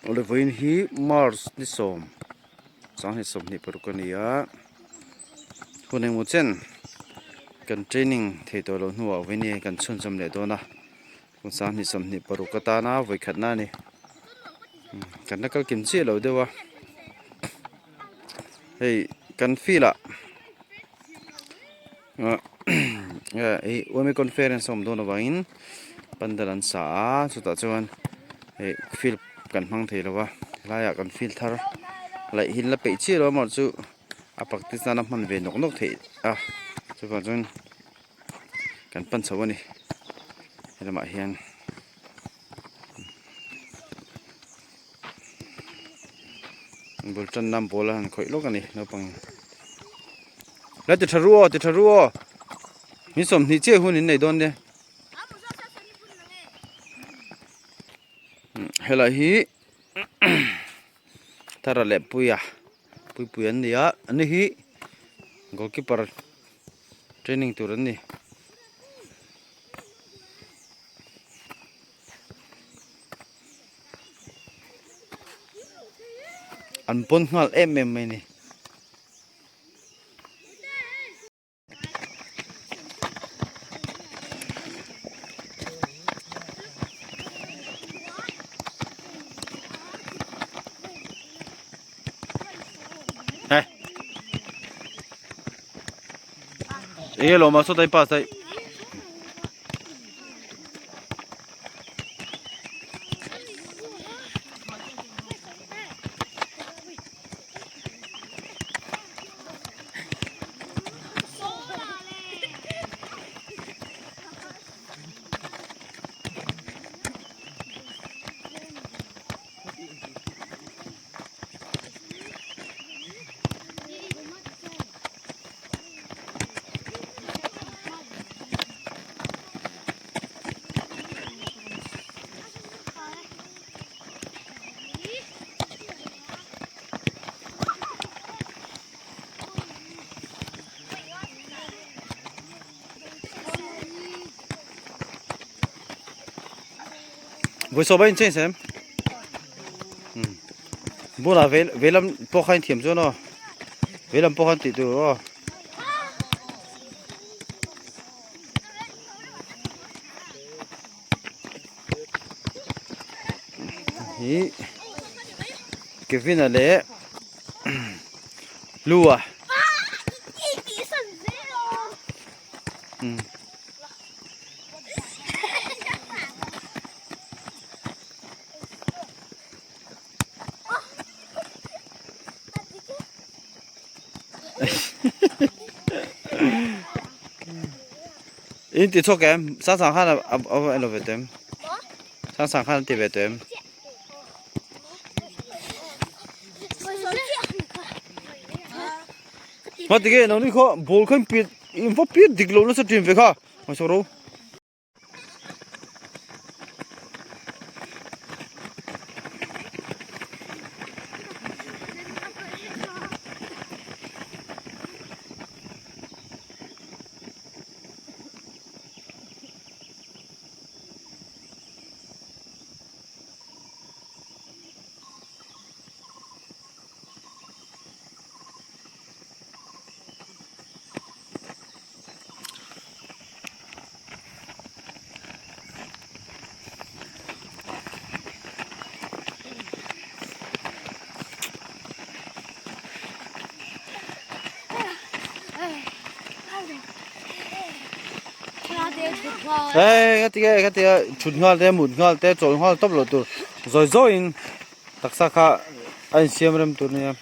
Awle vawiin hi March ni sawm sanghnih sawmhnih paruk a ni a hun engmaw chen kan training thei tawh loh hnuah vawiin hi kan chhunzawm leh dawn a kum sanghnih sawmhnih paruk atana vawikhatna a ni kan la kal kim chiah lo deuh a hei kan field ah. Ih yma conference a awm dawn avangin pandal an sa a chutah chuan ih field kan hmang thei lo a helaiah kan field thar laih hi la peih chiah lo amaherawh chu a practice nana hman ve nawk nawk theih a chuvang chuan kan pan chho a ni helamah hian. Bul tan nan ball a han khawih lawk a ni naupang la ti tha ru aw ti tha ru aw min sawmhnih chiah hun in nei dawn nia helai hi thara leh puia puipui an ni a ani hi goalkeeper training tur an ni. An pawn nghal em em mai a ni. Enge lawm a sawtai pass daih. Vawi sawm a in change em bulah vei veilam pawh kha in thiam chuan aw veilam pawh khan tih tur aw. Hi Kevin a leh Lua. In ti chhuak em sang sang khan a a lo ve tawh em sang sang khan a ti ve tawh em. Mà tige nang ni kha ball khan pit in va pit dik lo nasa thin ve kha mai sawr ro. Hey, cái tia cái tia chhut nghal te mut nghal te chawl nghal tawp loh tur zawi zawiin taksa kha a insiam rem tur ania.